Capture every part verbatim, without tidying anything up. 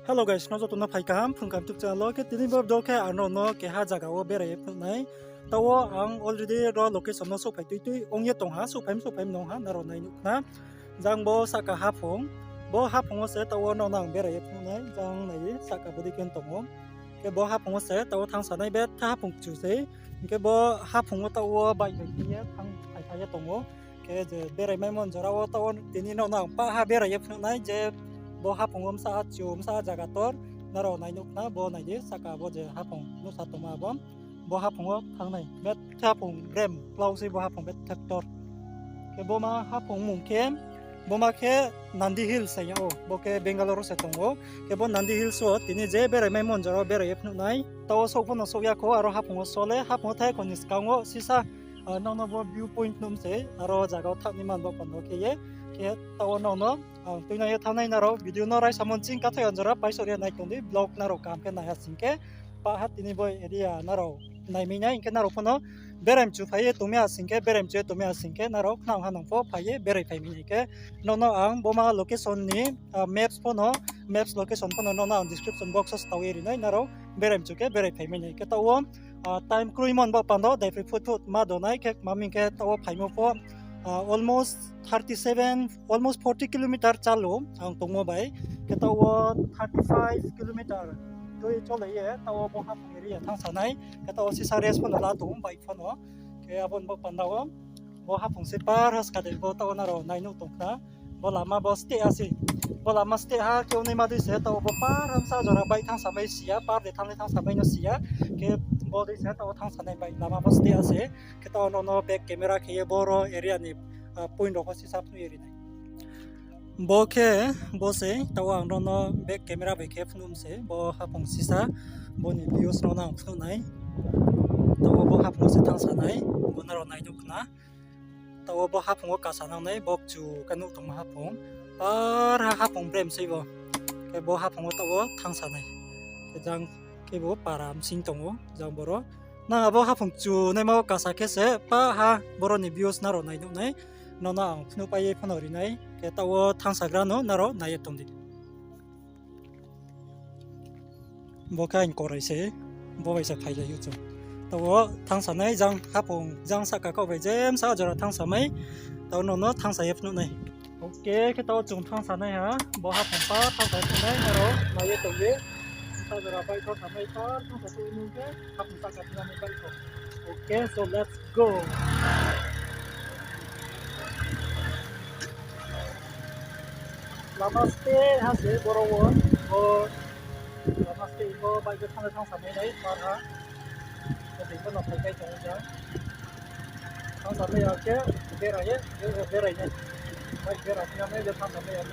Hello guys, nrao joto no phai kaham, Phrung Kaham YouTube channel wo. Khe tini bo video khe ang nrao no keha zaga wo berai ye phnuh nai. Taoh wo ang already ro location no souhphai tui tui ong ye tong ha, souhphai mi souhphai mi nung ha, nrao nai nuh khna. Jang bo sahka haphung, bo haphung wo se taoh wo nrao no ang berai ye phnuh nai, jang nai di sahka bodei khe tong ou. Khe bo haphung wo se taoh wo thanngsa nai, betha haphung kchu sei. Hing khe bo haphung wo taoh wo bike bai khe ye thanng phai phai ye tong ou. Khe je berai maimo jora wo taoh wo tini nrao no ang pah ha berai ye phnuh nai je bo haphung wo bsa ha chu, bsa ha zaga tor, nrao nai nuh khna. Bo nai di sahka bo je haphung nuhsa tongma bo, bo haphung wo thanng nai. Betha haphung brem klau sei bo haphung betha ktor. Khe bo ma haphung mung khe, bo ma khe Nandi Hills sa ya ou, bo khe Bangalore wo se tong ou. Khe bo Nandi Hills wo tini je berai maimo jora wo berai ye phnuh nai. Taoh wo souh pho no souh ya kho, aro haphung wo so le, haphung wo thai kho ni skang wo sisa, ah, nrao no bo view point nuh sei, aro zaga wo thanng ni man bo panda khe ye. Khe taoh wo nrao no ang tuinang ye thanng nai, nrao video no raisa mo ching kathai anjora paisouh ri nai tong di, vlog nrao kaham khe nai ha sing khe, pah ha tini bo area nrao nai mi nai, hing khe nrao pho no berai mchu phai ye tong mi ha sing khe, berai mchu ye tong mi ha sing khe, nrao khnang ha nang pho phai ye berai phai mi nai khe, nrao no ang bo ma location ni, ah, maps pho no, maps location pho no nrao no ang description box wo stao ye ri nai, nrao berai mchu khe berai phai mi nai khe. Taoh wo, ah, time kroi mon bo panda daiphri phut phut ma do nai khe, ma hing khe taoh wo phaimo pho, ah, almost thirty seven, almost forty kilometer chalo ang tongmo bai. Khe taoh wo thirty five kilometer tui cholai ye taoh wo bo haphung area thanngsa nai. Khe taoh wo sisa rest pho no la tong ou bike pho no. Khe abo ni bo panda wo bo haphung se par ha ska de bo taoh wo nrao nai nuh tong khna. Bo lama bo steh ha se. Bo lama steh ha khe ong naima dei se taoh wo bo par ha bsa jora bike thanngsa mai si ya, par de thanng le thanngsa mai no si ya. Khe bo dei se taoh wo thanngsa nai bike lama bo steh ha se. Khe taoh wo nrao no back camera khe ye boro area ni, ah, point rao pho sisa phnuh ye ri nai. Bo khe, bo se, taoh wo ang nrao no back camera bai khe phnuh mi se, bo haphung sisa, bo ni views rao no ang phnuh nai. Taoh wo bo haphung wo se thanngsa nai, bo nrao nai nuh khna. Taoh wo bo haphung wo kasa nang nai, bo kchu khe nuh tongma haphung. Par ha haphung brem sei bo. Khe bo haphung wo taoh wo thanngsa nai. Khe jang khe bo para bsing tong ou, jang boro. Nang abo haphung kchu naima wo kasa khe se, pah ha boro ni views nrao nai nuh nai. Nrao no ang phnuh pai ye pho no ri nai. Khe taoh wo thanngsagra no nrao nai ye tong di. Bo khe aini korai se, bo bai se phailai ou chung. Taoh wo thanngsa nai, jang haphung, jang sahka kau bai je bsa jora thanngsa mai, taoh nrao no thanngsa ye phnuh nai. Okay, khe taoh wo chung thanngsa nai ha, bo haphung par thanngsa ye phnuh nai, nrao nai ye tong di. Bsa jora bike thanngsa mai par thanngsa phnuh nung khe, haphung sahka phnuh nai bike tho. Okay, so let's go. Lama steh ha se boro wo, bo lama steh bo bike thanng le thanngsa mai nai par ha. Bo dei bo no phai kai tong ja. Thanngsa mai ya khe berai ye, berai nai. Bike berai nai le thanngsa mai ya.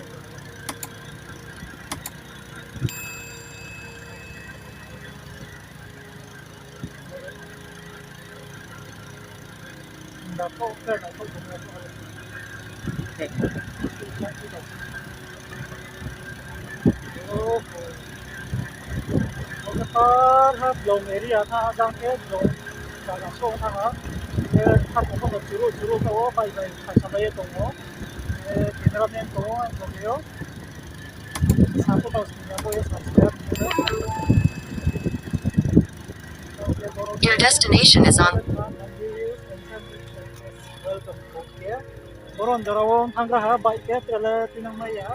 Par ha blong area tha, jang khe blong zaga song tha ha. Khe haphung pho no churu churu kha wo, bai bai khaisa bai ye tong ou. Khe cameraman tong ou, ang tong ou. Sa pho tong sini ya bo ye sa sini ya. Your destination is on. Welcome. Okay. Boro ni jora wo thanng gra ha bike khe, tele tinang mai ya.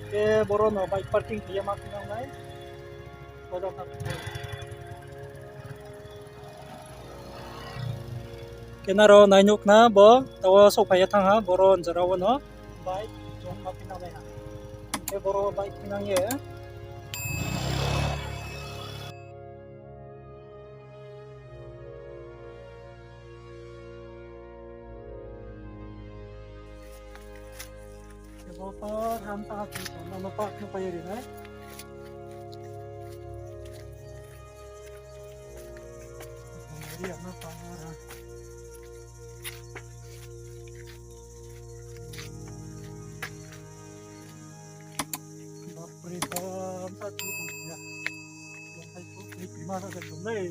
Khe boro no bike parking khe ye ma tinang nai. Khe nrao nai nuh khna bo, taoh wo souhphai ye thanng ha, boro ni jora wo no bike chung ma tinang nai ha. Khe boro bike tinang ye. Khe bo par ha bsa ha chung tong no, no park no pai ye ri nai. Ri ya na par ha. Bapre, bam sa tu tong ya. Yang hai ko, ni prima sa tong dei.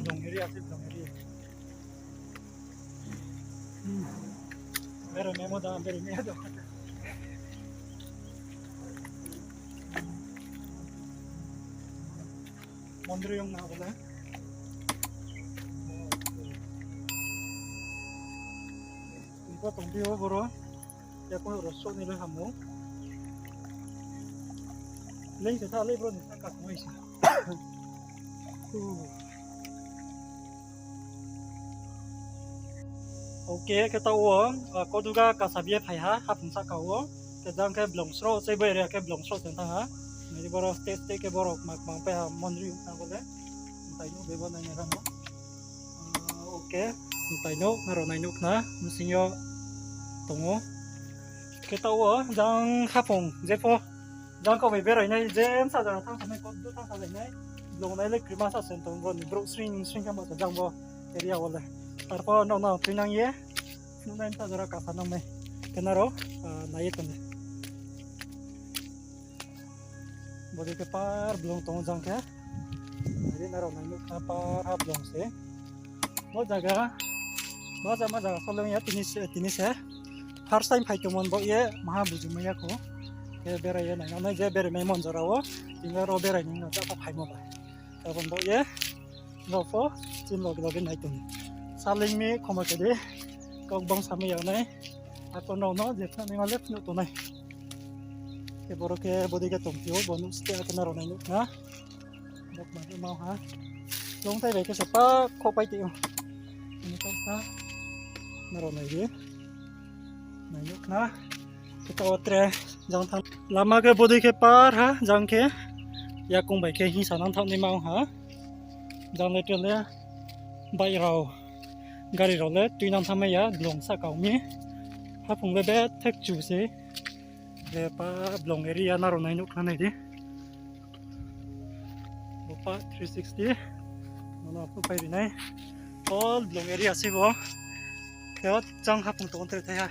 Blong area, blong area. Bere memo da, bere memo da. Mondri ong na bole. Ibo tongphi o boro. Yakung ro so ni le hamo. Lei se tha lei bro ni sa ka mo isi. Okay, khe taoh wo, ah, Koduga kasa bie phai ha, haphung sahka wo. Khe jang khe blong sro, sei bo area khe blong sro tong thanng ha. Nai di boro state state khe boro kma kma pai ha, mondri ong na bole. Mtai no bebo nai nai ramo. Ah, okay, mtai no, nrao nai nuh khna, bsing yo tong ou. Khe taoh wo, jang haphung, jepho, jang kau bai berai nai, je bsa jora thanng sa nai, Koduga thanng sa lai nai. Blong nai le krima sa sen tong, bro ni brouh sring sring khe ma sa jang bo area wo le. Tarpor nrao no tuinang ye, nuh nai bsa jora kasa nang nai. Khe nrao, ah, nai ye tong di. Bodei khe par blong tong jang khe. Nai di nrao nai nuh khna par ha blong se. Bo zaga, ma zaga, ma zaga solong ya tini se, tini se. First time phai tongmo bo ye maha buju mai ya kho. Khe berai ye nai nai je berai mai mon jora wo. Tini ro berai ni no jaka phaimo bai. Tabon bo ye. Nrao pho, chini loge loge nai tong. Saleng mi khoma khe di. Kau bang samai ya nai. Ako nrao no je phnuh naima le phnuh tong nai. Khe boro khe bodei khe tongphi ou, bo nuh ste akhe nrao nai nuh khna. Bo kma khe ma ha. Longthai bai khe se pa khopai tong ou. Ini ta sa. Nrao nai di. Nai nuh khna. Khe taoh wo tre jang thanng. Lama khe bodei khe par ha, jang khe. Yakung bai khe hingsa nang thanng naima ong ha. Jang le tre le bike rao, gari rao le tuinang thanngmai ya, blong sahka ong mi. Haphung le bethek chu se. Le pa blong area nrao nai nuh khna nai di. Bo pa three sixty. Nono phuh pai ri nai. All blong area se bo. Khe jang haphung tong tre thai ha.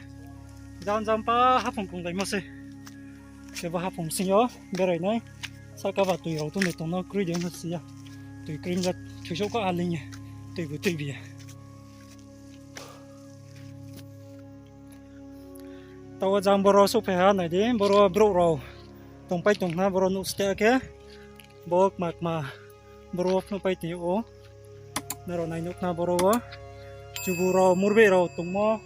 Jang jang pa haphung punglaimo se. Khe bo haphung sing yo berai nai. Sahka ba tui rao tong de tong no kroi de no si ya. Tui kroi ja thui souh kha aling ye. Tui bu tui bi ye. Taoh wo jang boro souhphai ha nai di, boro brouh rao tongpai tong khna, boro nuh ste khe, bo kma kma boro phnuhpai tong ou, nrao nai nuh khna boro wo, chubu rao, murbeh rao tongmo,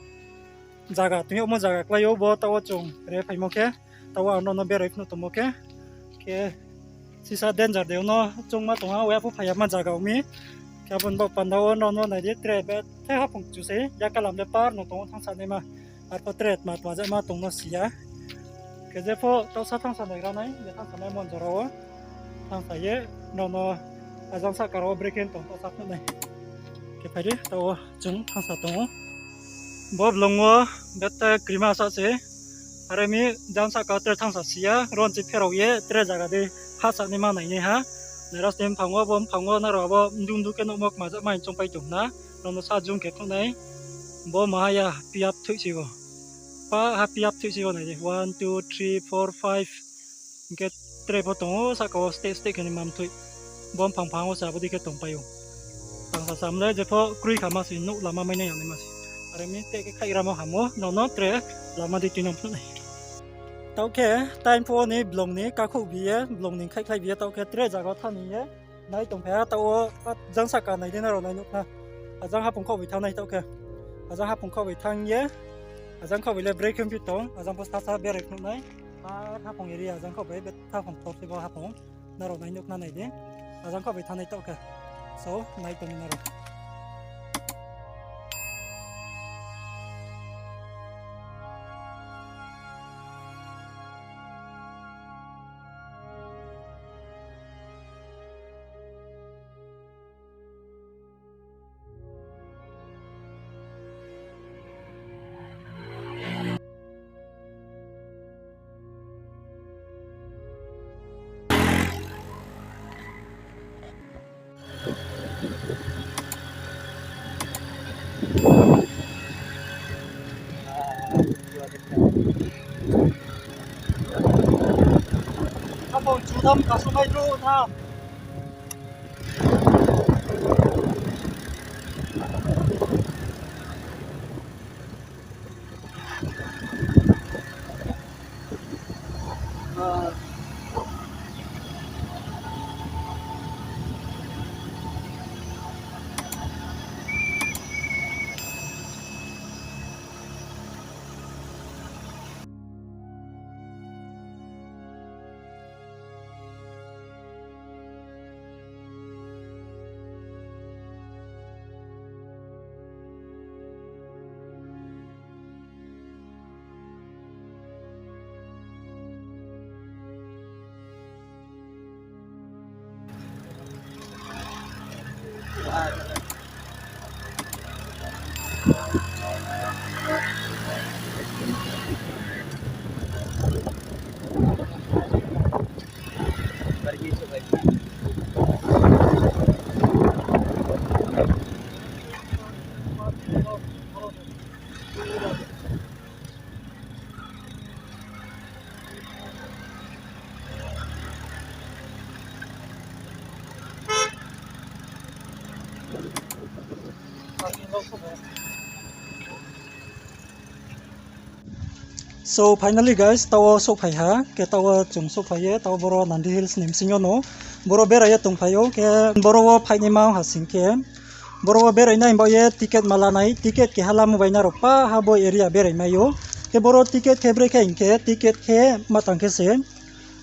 zaga tong yagmo zaga klái ou, bo taoh wo chung re phaimo khe, taoh wo ang nono berai phnuh tongmo khe, khe sisa danger de no choungma tong ha, waiha pho phai ya ma zaga ong mi, khe abo ni baoh panda wo nono nai di tre bethe haphung chu se, yakalam le par no tong ou thanngsa naima. Arphuh tre tma tma jama tong no si ya. Khe jepho taohsa thanngsa nai ra nai, je thanngsa nai mon jora wo. Thanngsa ye, nono ajang sahka rao wo brekhe tong taohsa phnuh nai. Khe phai di, taoh wo chung thanngsa tong ou. Bo blong wo bethe krima sa se. Are mi jang sahka tre thanngsa si ya, ron chi pherao ye, tre zaga de hahsa naima nai nai ha. Nai ra ste mphang wo, bo mphang wo, nrao abo mdu mdu khe nuhmo kma jama hing choungpai tong na. Nono sa zoom khe phnuh nai. Bo maha ya, piyap thoih si bo. Pa ha piyap thoih si bo nai di. One, two, three, four, five. Hing khe tre pho tong ou, sahka wo state state khe ni mam thoih. Bo mphang phang wo se abo dei khe tongpai ou. Tangsa sam le jepho kroi kha ma se, nouh lama mai nai ya nai ma se. Are mi te khe khaih ramo hamo, nono tre lama di tuinang phnuh nai. Taoh khe, time pho ni blong ni kakhouh bi ye, blong ni khaihkhlai bi ye, taoh khe tre zaga wo thanng ni ye. Nai tongphai ha taoh wo, ajang sahka nai di nrao nai nuh khna. Ajang haphung khaoh bai thanng nai taoh khe. Ajang haphung khaoh bai thanng ye. Ajang khaoh bai le brekhe phi tong, ajang pho sasa berai phnuh nai. Ar haphung area ajang khaoh bai, be haphung ktor se bo haphung. Nrao nai nuh khna nai di. Ajang khaoh bai thanng nai taoh khe. So, nai tong di nrao. Abo chu tham kasumai chu tham. So finally guys, taoh wo souhphai ha, khe taoh wo chung souhphai ye, taoh wo boro Nandi Hills ni bsing yo no, boro berai ye tongphai ou, khe boro wo phainaima ong ha sing khe, boro wo berai nai baoh ye ticket ma la nai, ticket keha lamo bai nrao pa ha bo area berai mai ou, khe boro ticket khe brekhe hing khe, ticket khe ma tang khe se,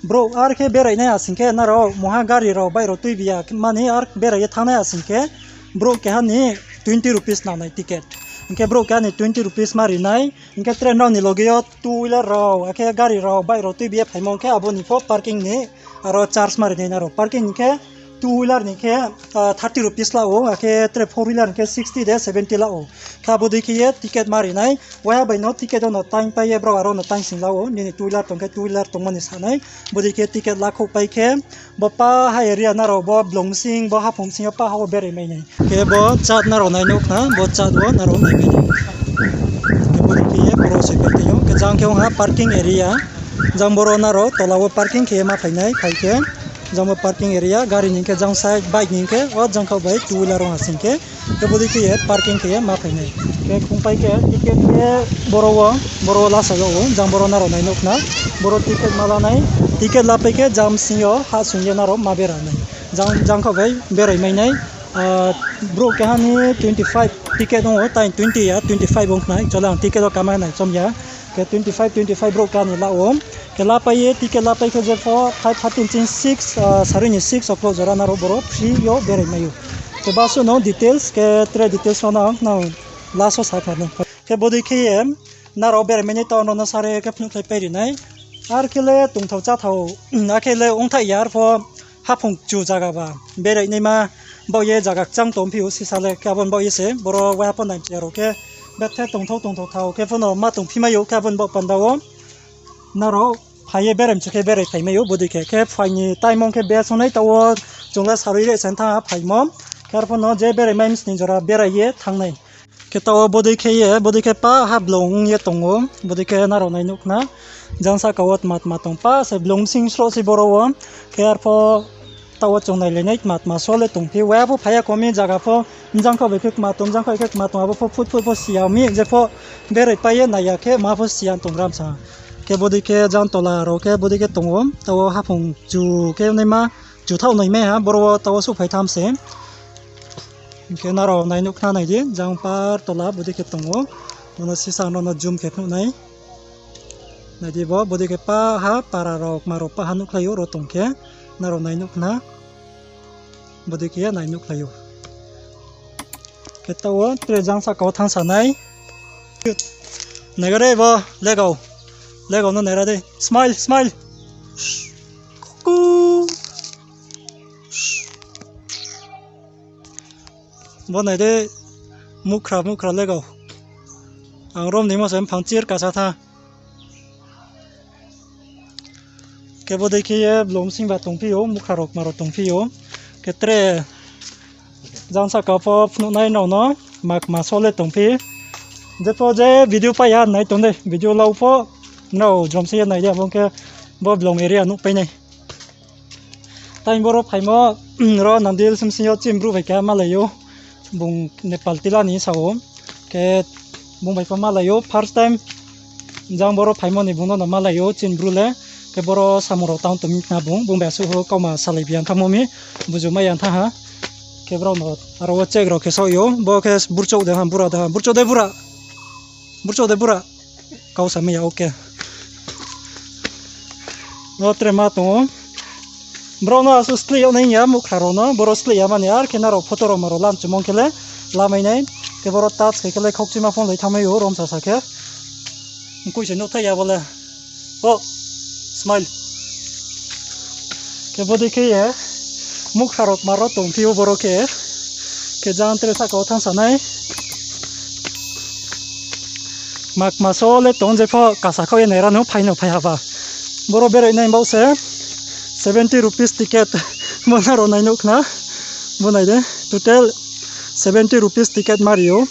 brouh ar khe berai nai ha sing khe nrao mungha gari rao, bike rao tuibi ya mani ar berai ye thanng nai ha sing khe, brouh keha ni twenty rupees nang nai ticket. Hing khe brouh keha ni twenty rupees ma ri nai, hing khe tre nrao ni loge yo two wheeler rao, akhe gari rao, bike rao tuibi ye phaimo hing khe abo ni pho parking ni aro charge ma ri nai nrao. Parking hing khe two wheeler ni khe, ah, thirty rupees la ou, akhe tre four wheeler hing khe sixty de seventy la ou. Khe abo dei khe ye ticket ma ri nai, waiha bai no ticket wo no taingpai ye brao aro no taing sing la ou, nini two wheeler tong khe two wheeler tongmo ni sa nai, bodei khe ticket lakhouhpai khe, bo pa ha area nrao bo blung bsing, bo haphung bsing yo pa ha wo berai mai nai. Khe bo chat nrao nai nuh khna, bo chat wo nrao nai mai nai. Khe bodei khe ye boro soipai tong ou, khe jang khe ong ha parking area, jang boro nrao tola wo parking khe ye ma phai nai, phai khe, jang bo parking area, gari ni khe jang side, bike ni khe, o jang khaoh bai two wheeler ong ha sing khe, khe bodei khe ye parking khe ye ma phai nai. Khe khungpai khe ticket khe boro wo, boro wo lasa yag ou, jang boro nrao nai nuh khna, boro ticket ma la nai, ticket lapai khe jang bsing yo hahsoing ye nrao ma bera nai. Jang, jang khaoh bai berai mai nai, ah, brouh keha ni twenty five ticket ong ou, tai twenty ya, twenty five ong khna, actually ang ticket wo kama nai chom ya. Khe twenty five, twenty five brouh keha ni la ou. Khe lapai ye, ticket lapai khe jepho five thirty ching six, ah, sarui ni six o'clock jora nrao boro free yo berai mai ou. Khe basuh no details, khe tre details no nang, nang last wo sa kha nai. Khe bodei khe ye, nrao berai mai nai taoh no no sare khe phnuh khlai pai ri nai. Ar khe le tongthao cháthao, akhe le ongthaih ya arpho haphung kchu zaga ba. Berai naima baoh ye zaga kchang tongphi ou sisa le, khe abo ni baoh ye se, boro waiha pho nai ya rao khe, bethe tongthao tongthao thao khe pho no ma tongphi mai ou, khe abo ni baoh panda wo. Nrao phai ye berai mchu khe berai phai mai ou, bodei khe, khe phai ni time ong khe bes ong nai taoh wo, chung le sarui re se thanng ha phaimo. Khe arpho no je berai mai msni jora berai ye thanng nai. Khe taoh wo bodei khe ye, bodei khe pa ha blung ong ye tong ou, bodei khe nrao nai nuh khna. Jang sahka wo tma tma tong pa se blung bsing sroh se boro wo. Khe arpho taoh wo chung nailai nai tma tma so le tongphi. Waiha pho phai ya kho mi zaga pho, jang khaoh bai khe kma tong, jang khaoh khe kma tong, abo pho phut phut pho si ya mi, jepho berai pai ye nai ya khe ma pho si ya tong gram sa. Khe bodei khe jang tola rao khe bodei khe tong ou, taoh wo haphung chu khe naima, chuthaoh noi mai ha, boro wo taoh wo souhphai tham se. Hing khe nrao nai nuh khna nai di, jang par tola bodei khe tong ou. Nono sisa nono zoom khe phnuh nai. Nai di bo, bodei khe pa ha, para rao, kma rao pa ha nuhkhlai ou, ro tong khe. Nrao nai nuh khna. Bodei khe ye nai nuhkhlai ou. Khe taoh wo tre jang sahka wo thanngsa nai. Nai ga re bo, legao. Legao no nai ra de. Smile, smile. Kuku. Bo nai de, mukhra, mukhra legao. Ang rom ni mo se mphang chir kasa tha. Khe bodei khe ye blung bsing ba tongphi ou, mukhra rao kma rao tongphi ou. Khe tre jang sahka pho phnuh nai nrao no, ma kma so le tongphi. Jepho je video pai ya nai tong de, video lau pho nrao jrom se ye nai di, abo khe bo blung area nuhpai nai. Tei boro phaimo, ro Nandi Hills bsing yo chini bru bai keha malai ou, bung Nepal tila ni sa ou, khe bung bai pho malai ou, first time jang boro phaimo ni bung no no malai ou, chini bru le, khe boro samung rao tang tong mi khna bung, bung bai asuh kauma salai bi ya thanngmo mi, buju mai ya thanng ha, khe brao no aro wo check rao khe saoh ou, bo khe burchouh de ha, bura de ha, burchouh de bura, burchouh de bura. Kau sa mai ya, okay. Bo tre ma tong ou. Brao no asuh sleih yag nai ya, mukhra rao no. Boro sleih ya mani, ar khe nrao photo rao ma rao lam chumong khe le lamai nai. Khe boro touch khe khe le khaukchima phone lai thanngmai ou, romsa sa khe. Mkoih se nuhthai ya bo le. O, smile. Khe bodei khe ye, mukhra rao ma rao tongphi ou boro khe. Khe jang tre sahka wo thanngsa nai. Makma so le tong je pho kasa khaoh ye naira no phai no phai ha ba. Boro berai nai baoh se seventy rupees ticket. Bo nrao nai nuh khna. Bo nai de, total seventy rupees ticket mari ou.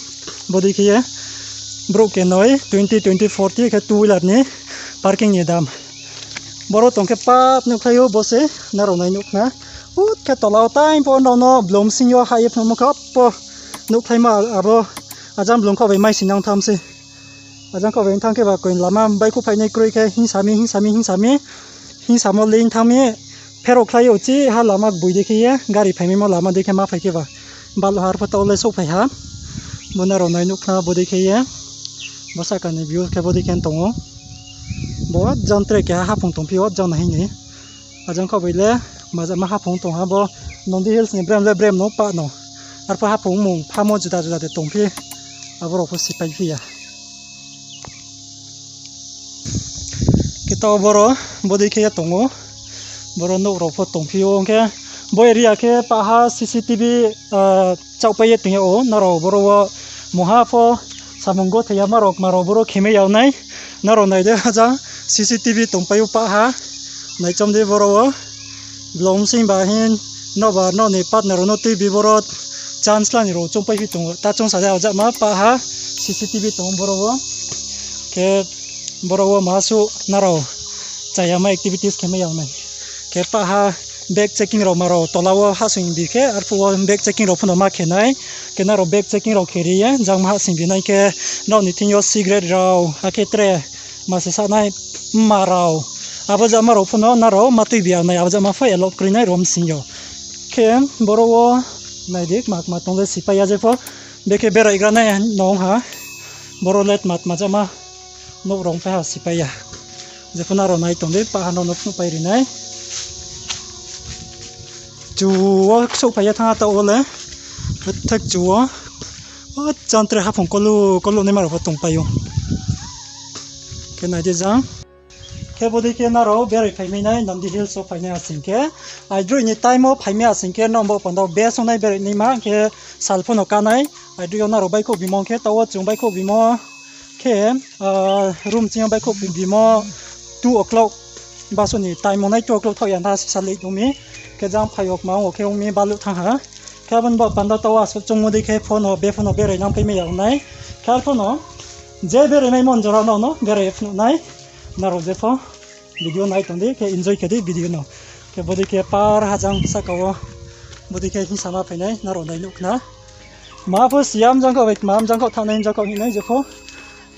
Bodei khe ye brouh kenoi twenty, twenty, forty khe two wheeler ni parking ni dam. Boro tong khe pap nuhkhlai ou bo se, nrao nai nuh khna. Ut khe tola wo time pho nrao no blong bsing yo hah ye phnuhmo khe appo nuhkhlaimo abo ajang blong khaoh bai mai sinang tham se. Ajang khaoh bai thanng khe ba koin lama baihkhouh phainai kroi khe hingsa mi, hingsa mi, hingsa mi, hingsamo leing thanng mi, pherao khlai ou chi ha lama gboi dei khe ye, gari phaimaimo lama dei khe ma phai khe ba. Baluh har pho taoh le souhphai ha. Bo nrao nai nuh khna bodei khe ye. Bo sahka ni view khe bodei khe tong ou. Bo jang tre keha haphung tongphi ou jang nai hing ni. Ajang khaoh bai le majama haphung tong ha bo Nandi Hills ni brem le brem no pah no. Arphuh haphung mung phamo juda juda de tongphi. Abo rao pho sipaiphi ya. Khe taoh boro bodei khe ye tong ou. Boro nouh rao pho tongphi ou ong khe. Bo area khe pah ha C C T V chaohpai ye tong yag ou. Nrao boro wo mungha pho samung gothei yama rao kma rao boro khemai yag nai. Nrao nai de, ajang C C T V tongpai ou pah ha. Naichom di boro wo. Blong bsing ba hing, noba nrao ni partner rao no tuibi boro chance la ni rao choungpaiphi tong ou. Ta choungsa de ajama pah ha C C T V tong ou boro wo. Khe boro wo ma suh nrao chayama activities khemai yag nai. Khe pah ha bag checking rao ma rao tola wo hahsoing bi khe, arphuh wo bag checking rao pho no ma khe nai. Khe nrao bag checking rao khe ri ye, jang ma hahsoing bi nai khe, nrao ni thing yo cigarette rao, akhe tre ma se sanai mma rao. Abo jama rao pho no nrao ma tuibi yag nai, abo jama pho allow kroi nai rom sing yo. Khe boro wo nai di, kma kma tong le sipai ya je pho. Bekhe beraigra nai no ong ha. Boro le tma tma jama nouh rao phai ha sipai ya. Je pho nrao nai tong di, pah ha nrao no phnuhpai ri nai. Chu wo souhphai ye thanng ha taoh wo le. Thek chu wo. O jang tre haphung kolu kolu naima rao pho tongpai ou. Khe nai di jang. Khe bodei khe nrao berai phaimai nai, Nandi Hills wo phainai asing khe. Aidroih ni time wo phaimai asing khe, nrao bo panda wo best ongnai berai naima khe sal pho no ká nai. Aidroih yo nrao baihkhouh bimo khe, taoh wo chung baihkhouh bimo khe, room ching yo baihkhouh bimo two o'clock. Baso ni time ongnai two o'clock thaoh ya na sisa late ong mi. Khe jang phai yo kma ong wo khe ong mi baluh thanng ha. Khe abo ni bo panda taoh wo asuh choungmo dei khe pho no, be pho no berai nang phaimai ya ong nai. Khe arphuh no je berai maimo jora no no berai phnuh nai. Nrao je pho video nai tong di, khe enjoy khe di video no. Khe bodei khe par ha jang sahka wo. Bodei khe hing sama phai nai, nrao nai nuh khna. Ma pho si ya, mjang khaoh bai kma, mjang khaoh thanng nai, mjang khaoh hing nai je pho.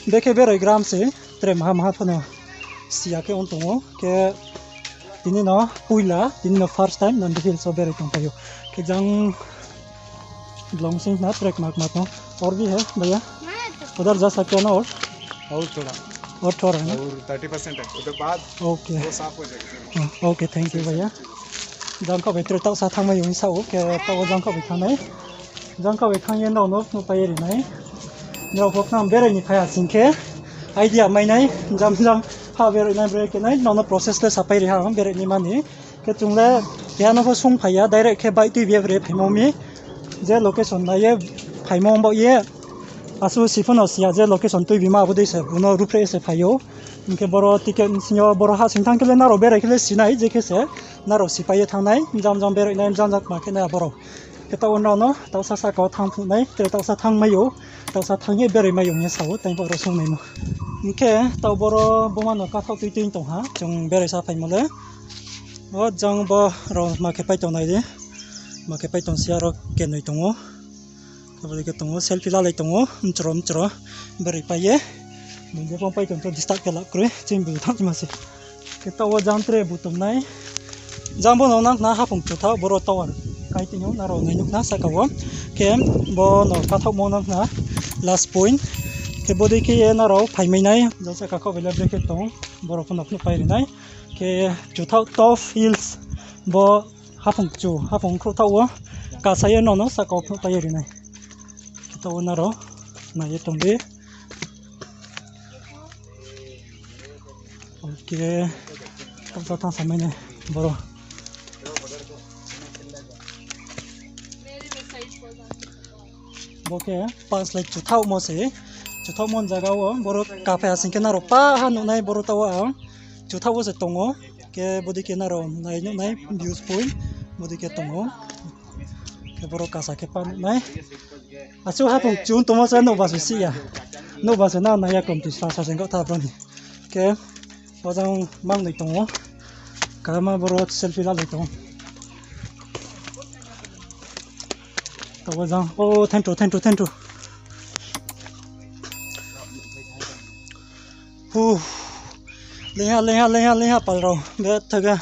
Bekhe berai gram se, tre maha maha pho no si ya khe ong tong ou, khe tini no poila, tini no first time Nandi Hills wo berai tongpai ou. Khe jang blong sing na tre kma kma tong. और भी है भैया? उधर जा सकते हैं ना और? और थोड़ा। और थोड़ा है ना? और थर्टी परसेंट है, उधर बाद वो साफ हो जाएगा। OK, thank you भैया। Jang khaoh bai tre taohsa thanngmai ou hing sa ou, khe taoh wo jang khaoh bai thanng nai. Jang khaoh bai thanng ye nrao no phnuhpai ye ri nai. Nrao pho khna berai ni phai ha sing khe idea mai nai, jam jam ha berai nai, berai khe nai, nrao no process le sapai ri ha, berai naima ni. Khe chung le keha no pho sungphai ya, direct khe bike tuibi ye bre phaimo mi. Je location nai ye phaimo ong baoh ye. Asuh si pho no si ya, je location tuibimo abo dei se, bo no ruhphreh se phai ou. Hing khe boro ticket sing yo, boro hahsoing thanng khe le nrao berai khe le si nai, je khe se nrao sipai ye thanng nai, jam jam berai nai, jam jam kma khe nai abo rao. Khe taoh wo nrao no taohsa sahka wo thanng phnuh nai, tre taohsa thanngmai ou, taohsa thanng ye berai mai ou hing ye sa ou, time pho aro sungnaimo. Hing khe taoh boro boma no kathaoh tui tui tong ha, chung berai sa phaimo le. O jang bo rao ma khe pai tong nai di. Ma khe pai tong si aro kenoi tong ou. Khe bodei khe tong ou, selfie lalai tong ou, mchro mchro. Berai pai ye. Bung je phone pai tong to disturb khe lap kroi, chini bu thanng ma se. Khe taoh wo jang tre bu tong nai. Jang bo no nang khna haphung chu thaoh, boro tower. Kai tini nrao nai nuh khna sahka wo. Khe bo no kathaohmo nang khna last point. Khe bodei khe ye nrao phaimai nai. Jang sahka khaoh bai le bre khe tong. Boro pho no phnuh pai ri nai. Khe chu thaoh top hills. Bo haphung chu, haphung khrouh thaoh wo. Kasa ye no no sahka wo phnuh pai ye ri nai. Khe taoh wo nrao nai ye tong di. OK. Taohsa thanng samai nai boro. Bo khe pass lai chu thaohmo se. Chuthaohmo ni zaga wo boro kaphai ha sing khe nrao pa ha nuh nai, boro taoh wo ang chuthaoh wo se tong ou. Khe bodei khe nrao nai nuh nai views point, bodei khe tong ou. Khe boro kasa khe pa nuh nai. Asuh haphung chung tongmo se nouhba se sih ya. Nouhba se na nai ya kom ti sa sa seng kau tha bro ni. Khe wajang mang noi tong ou. Kama boro selfie la noi tong ou. Taoh wajang, o, thank you, thank you, thank you. Hu. Leingha, leingha, leingha, leingha pal rao. Bethe ga.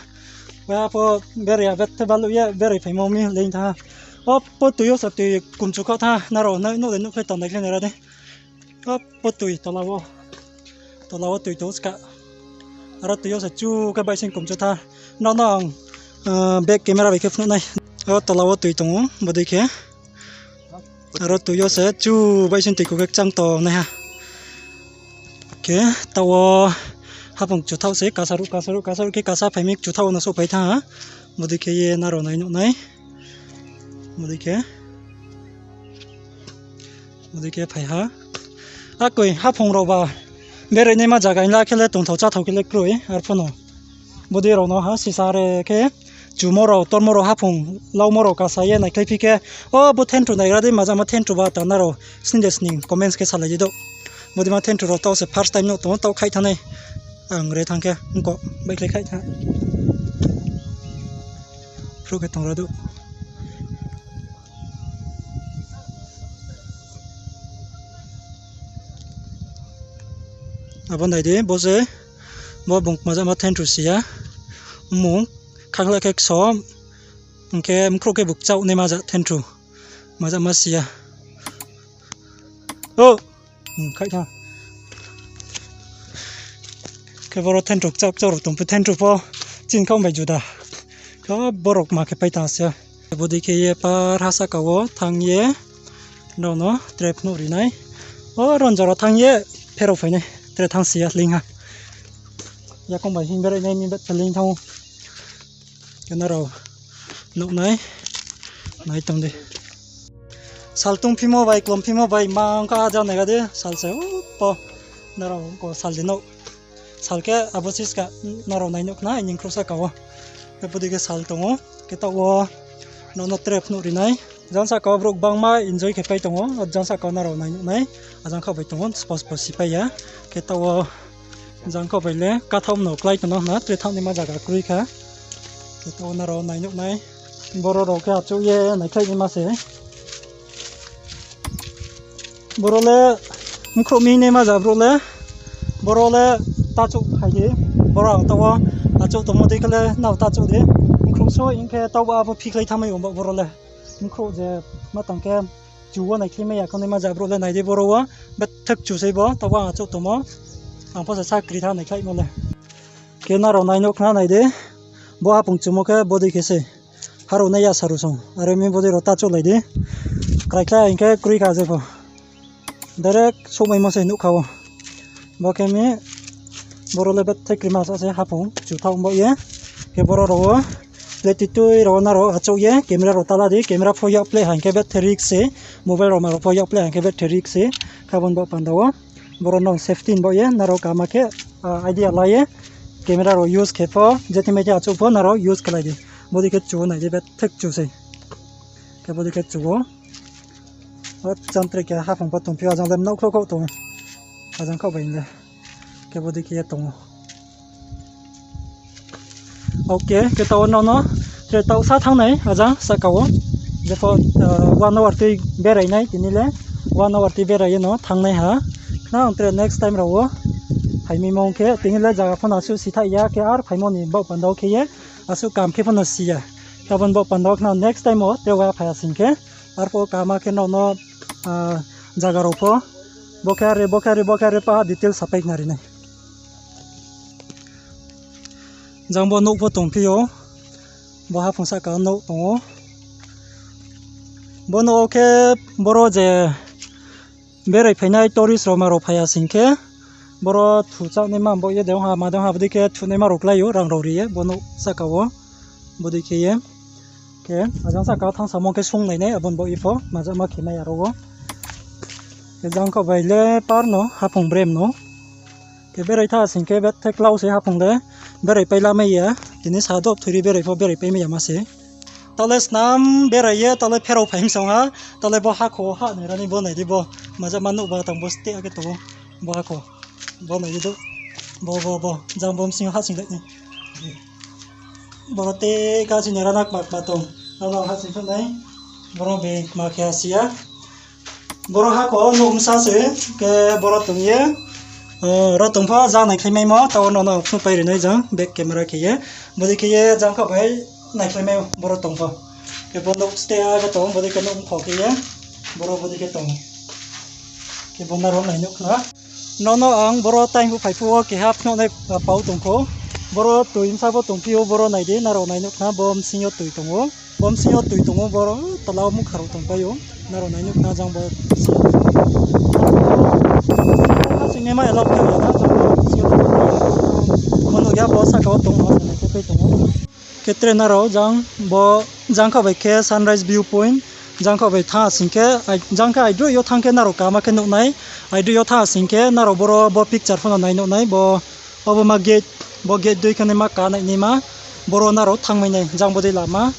Wa pho berai ya, bethe baluh ye berai phaimo mi leing tha. O, po tui yo sa tui kumchu khaoh tha, nrao, nuh, nuh le nuh khlai tong nai khlai nai ra de. O, po tui, tola wo. Tola wo tui tong ska. Aro tui yo se chu khe baihsing kumchu tha. Nrao no ang, eh, back camera bai khe phnuh nai. O, tola wo tui tong ou, bodei khe. Aro tui yo se chu baihsing tui ku khe kchang tong nai ha. Khe taoh wo haphung chuthaoh se kasaruh, kasaruh, kasaruh khe kasa phai mi chuthaoh wo no souhphai tha ha. Bodei khe ye nrao nai nuh nai. Bodei khe. Bodei khe phai ha. Akoi haphung rao ba berai naima zaga hing la khe le tongthao cháthao khe le kroi, arphuh no. Bodei rao no ha sisa re khe chumo rao, tormo rao, haphung laumo rao kasa ye naikhlaiphi khe, o, bo thentu naigra dei, majama thentu ba ta nrao sning de sning comments khe salai di do. Bodei ma thentu rao taoh se first time no tong ou, taoh khaih thanng nai. Ang re thanng khe, ongko, baikhlai khaih tha. Phruh khe tong ra do. Abo nai di, bo se, bo bung majama thentu si ya. Mmung, khakla khe ksom, hing khe mkhrouh khe bukchaoh naima ja thentu. Majama si ya. O! Hmm, khaih tha. Khe boro thentu kchaoh kchaoh rao tong phi, thentu pho chini khaoh bai juda. Khe borok ma khe pai tang se. Bodei khe ye par ha sahka wo thanng ye, nrao no tre phnuh ri nai. O ron jora thanng ye pherao phai nai, tre thanng si ya leing ha. Yakoung bai hing berai nai mi bet phe leing thanng ou. Khe nrao nuh nai, nai tong di. Sal tongphimo bai, klomphimo bai, ma ongkha ha jang naiga di, sal se, o, po, nrao ko sal di nuh. Sal khe abo siska nrao nai nuh khna, aini khrouh sahka wo. Khe bodei khe sal tong ou, khe taoh wo nrao no tre phnuh ri nai. Jang sahka wo brouh gbangma enjoy khe pai tong ou, jang sahka wo nrao nai nuh nai, ajang khaoh bai tong ou, spo spo si pai ya. Khe taoh wo jang khaoh bai le kathaoh no klái tong no hna, tre thanng naima zaga kroi kha. Khe taoh wo nrao nai nuh nai. Boro rao khe achouh ye naikhlai naima se. Boro le mkhrouh mi naima za brouh le. Boro le tachouh phai di. Boro ang taoh wo achouh tongmo dei khe le nrao tachouh di. Mkhrouh so hing khe taoh wo abo phikhlai thanngmai ong ba boro le. Mkhrouh je ma tang khe chu wo naikhlai mai ya khe naima za brouh le nai di boro wo. Bethak chu sei bo, taoh wo ang achouh tongmo. Ang pho se sakri tha naikhlaimo le. Khe nrao nai nuh khna nai di. Bo haphung chumo khe bodei khe sei. Harou nai ya saru song. Are mi bodei rao tachouh lai di. Kraikhlai hing khe kroi kha je pho. Direct souhmaimo se nuh kha wo. Bo khe mi boro le bethai krima sa se haphung chuthaoh bo ye. Khe boro rao wo le titui rao wo nrao achouh ye camera rao ta la di, camera pho yak play ha hing khe bethai risk se, mobile rao ma rao pho yak play ha hing khe bethai risk se, khe abo ni baoh panda wo. Boro no safety ni baoh ye nrao kama khe, ah, idea la ye camera rao use khe pho, je thing bai thing achouh pho nrao use khe lai di. Bodei khe chu wo nai di, bethak chu sei. Khe bodei khe chu wo. O cham tre khe haphung pho tongphi o, ajang le mnaohkhlouh khlouh tong ou. Ajang khaoh bai le. Khe bodei khe ye tong ou. Ok, khe taoh wo nrao no tre taoh sa thanng nai, ajang sahka wo. Jepho, ah, one hour tui berai nai, tini le one hour tui berai ye no thanng nai ha. Khna ang tre next time rao wo phai mi mong khe, tini le zaga pho no asuh sithaih ya khe ar phaimo ni baoh panda wo khe ye, asuh kam khe pho no si ya. Khe abo ni baoh panda wo khna next time wo tre wa phai ya sing khe, arphuh kama khe nrao no, ah, zaga rao pho, bo khe are, bo khe are, bo khe are pa detail sapai khna ri nai. Jang bo nouh pho tongphi ou, bo haphung sahka nouh tong ou. Bo nouh wo khe boro je berai phainai tourist rao ma rao phai ya sing khe, boro thuchahnaima baoh ye de ong ha, ma de ong ha, bodei khe thuhnaima rao klái ou, rang rao ri ye, bo nouh sahka wo, bodei khe ye. Khe, ajang sahka thanng samo khe sung nai nai, abo ni baoh ye pho, majama khe mai aro wo. Jangkhaoh bai le par no haphung brem no. Khe berai tha sing khe bethe klau se haphung le berai pai la mai ya. Tini sa dop thuri berai pho berai pai mai ya ma se. Tale snam berai ye tale pherao phai mi song ha. Tale bo hakho ha nai rani bo nai di bo. Maja ma nuh ba tang bo ste ake to bo hakho. Bo nai di do. Bo, bo, bo. Jang bo msing ha sing le ni. Boro te ka sini rana kma kma tong. Rana ha sini nai. Boro be kma khe ha si ya. Boro hakho nuh msa se, khe boro tong ye. Ro tong pho jang naikhlai maimo, tao nono phnuh pai ri nai jang, back camera khe ye. Bodei khe ye jangkhaoh bai naikhlai mai boro tong pho. Khe bo nuh ste ha khe tong, bodei khe nuh mkho khe ye. Boro bodei khe tong. Khe bo nrao nai nuh khna. Nono ang boro time phuh phai phuh wo keha phnuh nai pau tong kho. Boro toi bsa bo tong phi ou, boro nai di, nrao nai nuh khna, bo bsing yo toi tong ou. Bo bsing yo toi tong ou, boro tola wo mukha rao tong pai ou. Nrao nai nuh khna jang bo bsing yo toi tong ou. Bo ha sing ni ma allow khe ya na, jang bo bsing yo toi tong ou. Bo nuh ya bo saka wo tong ou, nai khe pai tong ou. Khe tre nrao jang bo jangkhaoh bai khe sunrise view point, jangkhaoh bai thanng sing khe, jang khe aidroih yo thanng khe nrao kama khe nuh nai, aidroih yo thanng sing khe nrao boro bo picture pho no nai nuh nai, bo, abo ma gate, bo gate dei khe naima ka nai naima, boro nrao thanng mai nai, jang bodei lama,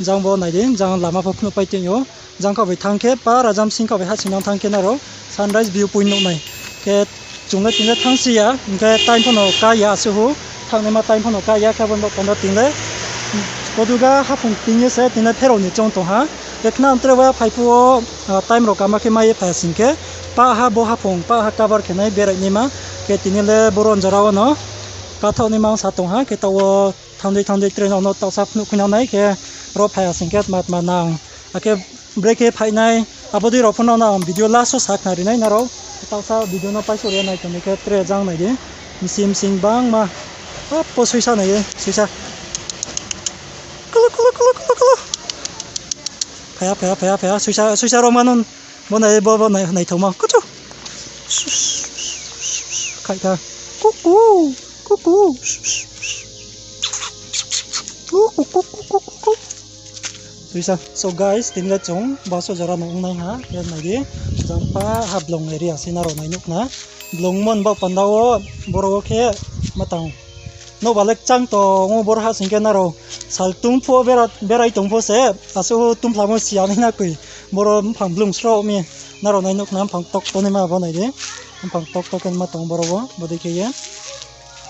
jang bo nai di, jang lama pho phnuh pai tong ou. Jangkhaoh bai thanng khe, pa rajam singkhaoh bai ha sing nang thanng khe nrao sunrise view point nuh nai. Khe chung le tini le thanng si ya, hing khe time pho no ka ya asuh hu, thanngnaima time pho no ka ya khe abo ni baoh panda tini le, koduga haphung ting ye se tini le pherao ni choung tong ha. Khe khna tre wa phai phuh wo, time rao kama khe mai ye phai sing khe, pah ha bo haphung, pah ha cover khe nai berai naima. Khe tini le boro jora wo no kathaoh naima ong sa tong ha, khe taoh wo thanng dei thanng dei tre nrao no taohsa phnuh khui nang nai khe ro phai ya sing khe tma tma nang. Akhe brekhe phai nai, abo dei rao pho no ang video last wo sa khnari nai nrao. Taohsa video no paisouh ri ya nai tong di khe tre jang nai di. Msing msing bangma. Apo suisa nai di, suisa. Kolo, kolo, kolo, kolo, kolo. Phai ya, phai ya, phai ya, phai ya. Suisa, suisa rao ma no. Bo nai, bo, bo nai, naithaoma. Kuchu. Khai kha. Kuku. Kuku. Kuku, kuku, kuku, kuku. Tuisa. So guys, tini le chung bus wo jora no ong nai ha, khe nai di. Jang pa ha Blung area se nrao nai nuh khna. Blung mon baoh panda wo, boro wo khe ma tang. Nouhba le kchang tong ou, boro ha sing khe nrao sal tong pho bera-, berai tong pho se, asuh tongphlamo si ya nai na koi. Boro mphang blung sroh mi, nrao nai nuh khna mphang tokto naima bo nai di. Mphang tokto khe ma tong boro wo, bodei khe ye.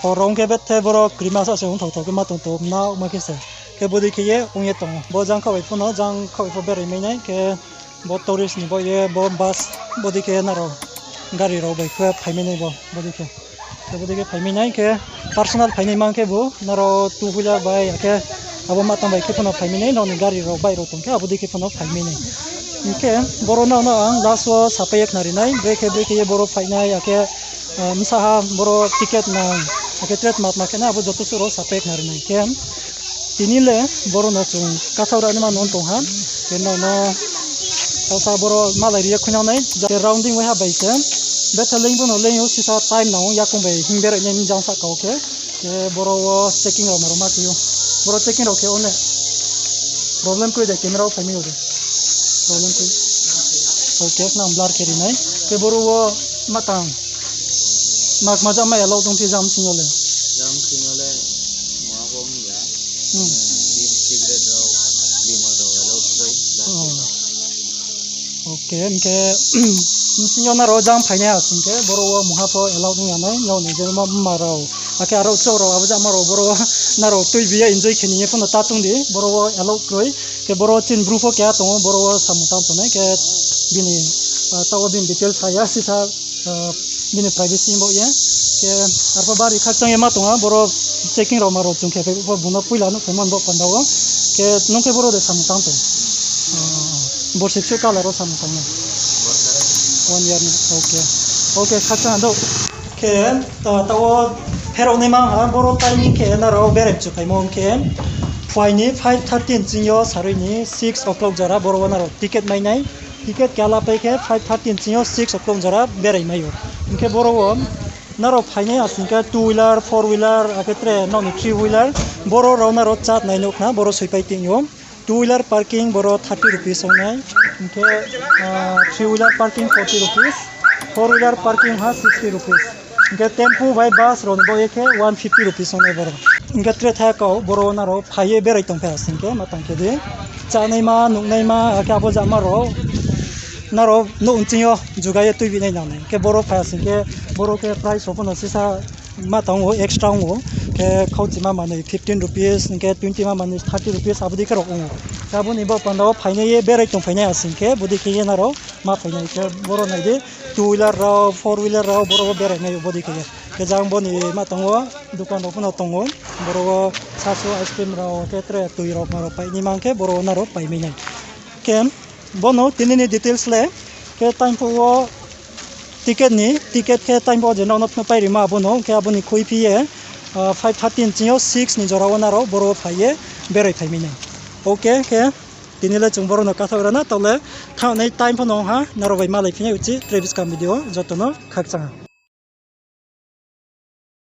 Hor ong khe bethe boro krima sa se ongthao thao khe ma tong tong naoma khe se. Khe bodei khe ye ong ye tong ou. Bo jangkhaoh bai pho no, jangkhaoh bai pho berai mai nai khe bo tourist ni baoh ye bo bus bodei khe nrao gari rao bai khe phai mai nai bo, bodei khe. Khe bodei khe phai mai nai khe personal phai nai mang khe bo nrao two wheeler bai, akhe abo ma tang bai khe pho no phai mai nai, nrao ni gari rao, bike rao tong khe abo dei khe pho no phai mai nai. Hing khe boro nrao no ang last wo sapai ye khnari nai, brekhe brekhe ye boro phai nai, akhe, bsa ha boro ticket nang, akhe tre tma tma khe nai, abo joto suh rao sapai ye khnari nai khe. Tini le boro no chung kathaoh ra naima no tong ha, khe nrao no taohsa boro malai ri ye khuinang nai, je rounding waiha bai se. Betha leing bo no leing ou, sisa time nang ou, yakung bai hing berai nai ni jang sahka wo khe. Khe boro wo checking rao ma rao ma khe ou. Boro checking rao khe o ne. Problem kroi de camera wo phai mi ou de. Problem kroi. Okay, khnang blur khe ri nai. Khe boro wo ma tang. Mak ma jama allow tong phi jam sing yo le. Jam sing yo le, ma bo mi ya. Hmm. Biri cigarette rao, bimar rao allow kroi. Okay, hing khe, bsing yo nrao jang phainai ha sing khe, boro wo mungha pho allow ong ya nai, nrao ni je ma, ma rao. Akhe aro chouh rao, abo jama rao, boro wo nrao tuibi ye enjoy khe ni ye pho no ta tong di, boro wo allow kroi. Khe boro chini bru pho keha tong ou, boro wo samung tang tongnai khe bini, taoh wo bini details sa ya, sisa, bini privacy ni baoh ye. Khe arphuh bari khakchang ye ma tong ha, boro checking rao ma rao chung khe pho bung no poila nuhphaimo ni baoh panda wo. Khe nung khe boro de samung tang tong? Borsi ksuh kala rao samung tang nai. One year ni. Okay. Okay, khakchang ha dou. Khe, taoh wo pherao nai mang ha, boro timing khe nrao berai mchu phaimo ong khe, phuai ni five thirty ni ching yo sarui ni six o'clock jora boro wo nrao ticket mai nai. Ticket keha lapai khe five thirty ni ching yo six o'clock jora berai mai ou. Hing khe boro wo nrao phainai ha sing khe two wheeler, four wheeler, akhe tre nrao ni three wheeler, boro rao nrao chat nai nuh khna, boro soipai tong ou. Two wheeler parking boro thirty rupees ong nai, hing khe, three wheeler parking forty rupees. Four wheeler parking ha sixty rupees. Hing khe tempo bai bus rao ni bo ye khe one fifty rupees ong nai boro. Hing khe tre tha kau boro nrao phai ye berai tongphai ha sing khe ma tang khe di. Chánaima, nuhnaima, akhe abo jama rao nrao nouh nching yo juga ye tuibi nai nang nai. Khe boro phai ha sing khe boro khe price rao pho no sisa ma tang ou, extra ong ou. Khe khauchima manoi fifteen rupees, hing khe twenty ma manoi thirty rupees, abo dei khe rao ong ou. Khe abo ni bo panda wo phainai ye berai tongphainai ha sing khe, bodei khe ye nrao ma phainai khe boro nai di, two wheeler rao, four wheeler rao, boro wo berai nai ou bodei khe ye. Khe jang bo ni ma tang wo, dukan rao pho no tong ou, boro wo sasu ice cream rao, khe tre tui rao, ma rao painaima khe boro wo nrao paimai nai. Khe bo no tini ni details le, khe time phuh wo ticket ni, ticket khe time phuh wo je nrao no phnuh pai rimo abo no, khe abo ni khuiphi ye, ah, five thirty nching yo six ni jora wo nrao boro wo phai ye berai phaimai nai. Okay, khe tini le chung boro no kathaoh ra na, taoh le thanngnai time pho no ong ha, nrao bai malai phi nai uchih tre buskang video joto no khakchang ha.